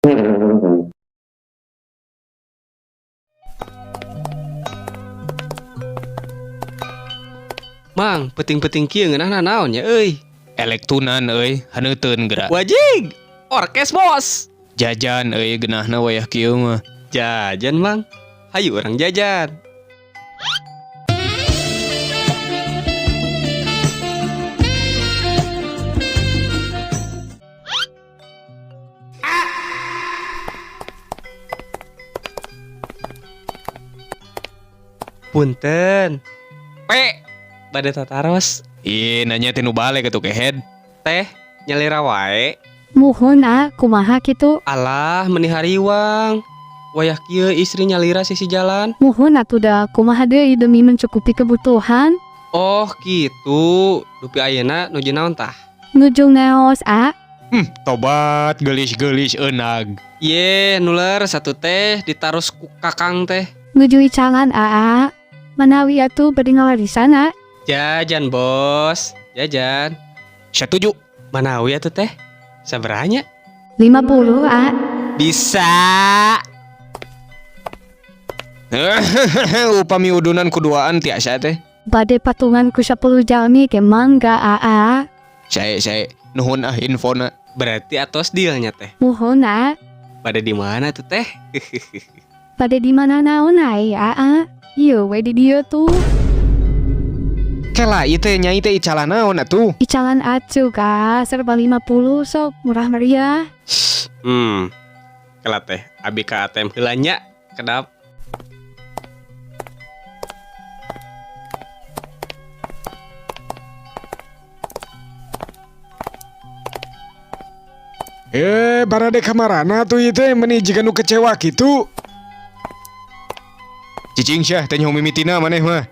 Mang, peuting-peuting kieu ngeunahna naon nya euy? Elektunan euy, haneuteun geura. Wajig. Orkes bos. Jajan euy geunahna wayah kieu mah. Jajan, Mang. Hayu urang jajan. Punten. P. Bade tataros. Ih, nanya teh nu balik atuh kehed. Teh, nyalira wae. Muhun ah, kumaha kitu? Alah, meni hariwang. Wayah kieu istri nyalira sisi jalan. Muhun atuh da kumaha deui demi mencukupi kebutuhan. Oh, gitu. Dupi ayeuna nuju naon tah? Nuju naos ah? Tobat geulis-geulis eunag. Ye, nuler satu teh ditaros ku kakang teh. Nuju icalan aa. Manawi atuh bade ngalarisan ah. Jajan, Bos. Jajan. Satuju. Manawi atuh teh? Sabaraha nya? 50 ah. Bisa. Upami udunan kuduaan tiasa teh. Bade patungan ku 10 jalmi ke mangga aa. Sae sae, nuhun ah infona. Berarti atos dealnya teh. Muhun ah. Bade di mana tuh teh? Bade di mana naon ai aa. Ieu we di dieu tuh. Kela ieu teh nyai teh icalan naon atuh? Icalan acuk ah, serba 50 sok murah meriah. Kela teh abi ka ATM heula nya. Kedap. Eh, barade kamarana tuh ieu teh meni jiga nu kecewa kitu. Cicing syah teh nyaho mimitina maneh mah.